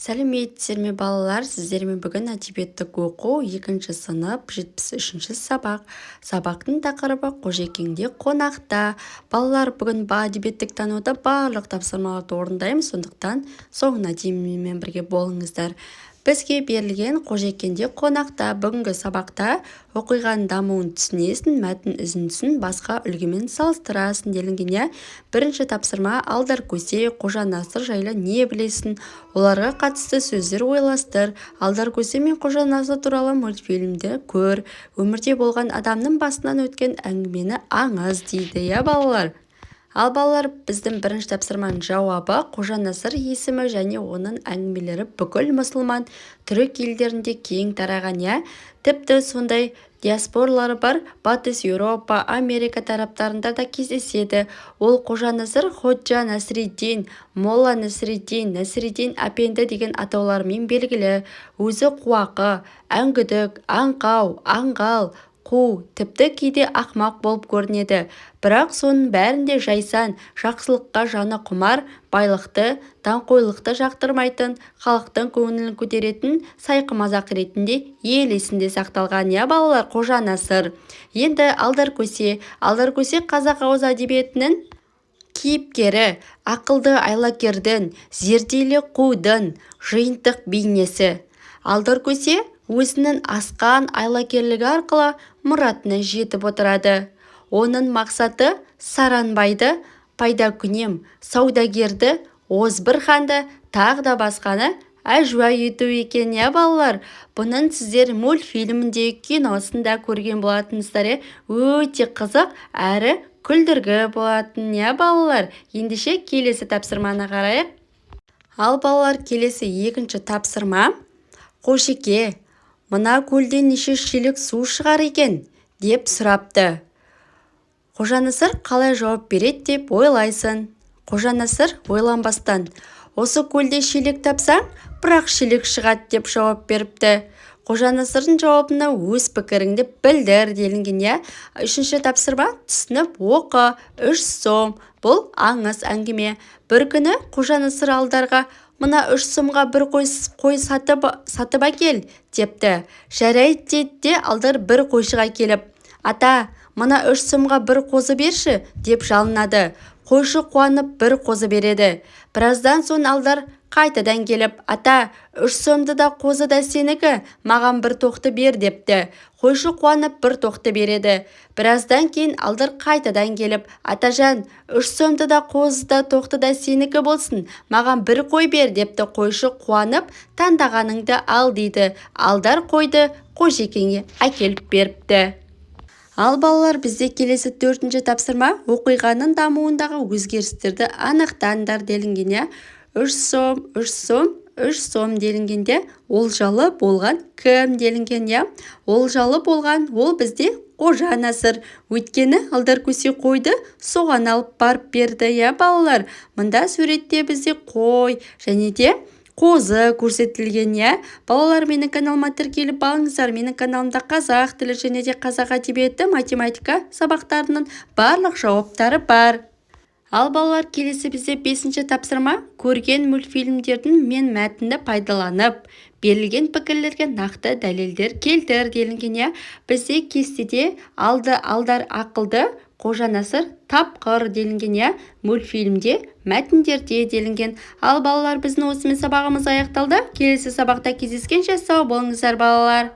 Сәлеметсіздер ме, балалар! Сіздермен бүгін әдебиеттік оқу, екінші сынып, 73-сабақ. Сабақтың тақырыбы: «Қожекеңде қонақта». Балалар, бүгін әдебиеттік тануда барлық тапсырмаларды орындаймыз, сондықтан соңына дейін менімен бірге болыңыздар. Бізге берілген «Қожекеңде қонақта». Бүгінгі сабақта оқиғаның дамуын түсінесің, мәтін үзіндісін басқа үлгімен салыстырасың делінген, иә. Бірінші тапсырма: Алдар Көсе, Қожа Насыр жайлы не білесің? Оларға қатысты сөздер ойластыр. Алдар Көсе мен Қожа Насыр туралы мультфильмді көр. Өмірде болған адамның басынан өткен әңгімені аңыз дейді, иә, балалар. Ал, балалар, біздің бірінші тапсырманың жауабы: Қожа Насыр есімі және оның әңгімелері бүкіл мұсылман, түрік елдерінде кең тараған, иә. Тіпті сондай диаспоралары бар Батыс Еуропа, Америка тараптарында да кездеседі. Ол Қожа Насыр Ходжа Насреддин, Молла Насреддин, Насреддин Әпенді деген атаулармен белгілі. Өзі қуақы, әңгүдік, аңқау, аңғал, қу, тіпті кейде ақымақ болып көрінеді. Бірақ соның бәрінде жайсаң, жақсылыққа жаны құмар, байлықты, даңғойлықты жақтырмайтын, халықтың көңілін көтеретін сайқымазақ ретінде ел есінде сақталған, иә, балалар, Қожа Насыр. Енді Алдар Көсе. Алдар Көсе – қазақ ауыз әдебиетінің кейіпкері, ақылды айлакердің, зерделі қудың жиынтық бейнесі. Алдар Көсе өзінің асқан айлакерлігі арқылы мұратына жетіп отырады. Оның мақсаты сараң байды, пайдакүнем саудагерді, озбыр ханды, тағы да басқаны әжуа ету екен, иә, балалар. Бұның сіздер мультфильмінде, киносында көрген болатынсыздар, иә. Өте қызық әрі күлдіргі болатын, иә, балалар. Ендеше, келесі тапсырманы қарайық. Ал, балалар, келесі екінші тапсырма: «Қожеке, мына көлден неше шелек су шығар екен?» – деп сұрапты. Қожанасыр қалай жауап береді деп ойлайсың? Қожанасыр ойланбастан: «Осы көлде шелек тапсаң, бір-ақ шелек шығады», – деп жауап беріпті. Қожанасырдың жауабына өз пікіріңді білдір делінген, иә. Үшінші тапсырма: түсініп оқы. 3 сом. Бұл аңыз әңгіме. Бір күні Қожанасыр Алдарға: «Мына 3 сомға бір қой сатып әкел», – депті. «Жарайды», – дейді де, Алдар бір қойшыға келіп: «Ата, мына 3 сомға бір қозы берші», – деп жалынады. Қойшы қуанып, бір қозы береді. Біраздан соң Алдар қайтадан келіп: «Ата, 3 сомды да, қозы да сенікі, маған бір тоқты бер», – депті. Қойшы қуанып, бір тоқты береді. Біраздан кейін Алдар қайтадан келіп: «Атажан, 3 сомды да, қозы да, тоқты да сенікі болсын, маған бір қой бер», – депті. Қойшы қуанып: «Таңдағаныңды ал», – дейді. Алдар қойды Қожекеңе әкеліп беріпті. Ал, балалар, бізде келесі төртінші тапсырма: оқиғаның дамуындағы өзгерістерді анықтаңдар делінген, иә. 3 сом, 3 сом, 3 сом делінгенде, олжалы болған кім делінген, иә. Олжалы болған ол бізде Қожа Насыр, өйткені Алдар Көсе қойды соған алып барып берді, иә, балалар. Мында суретте бізде қой және де қозы көрсетілген, иә. Балалар, менің каналыма тіркеліп алыңыздар. Менің каналымда қазақ тілі және де қазақ әдебиеті, математика сабақтарының барлық жауаптары бар. Ал, балалар, келесі бізде бесінші тапсырма: көрген мультфильмдердің мен мәтінді пайдаланып, берілген пікірлерге нақты дәлелдер келтір делінген, иә. Бізде кестеде алды Алдар ақылды, Қожа Насыр тапқыр делінген, иә, мультфильмде, мәтіндерде делінген. Ал, балалар, біздің осымен сабағымыз аяқталды. Келесі сабақта кездескенше сау болыңыздар, балалар.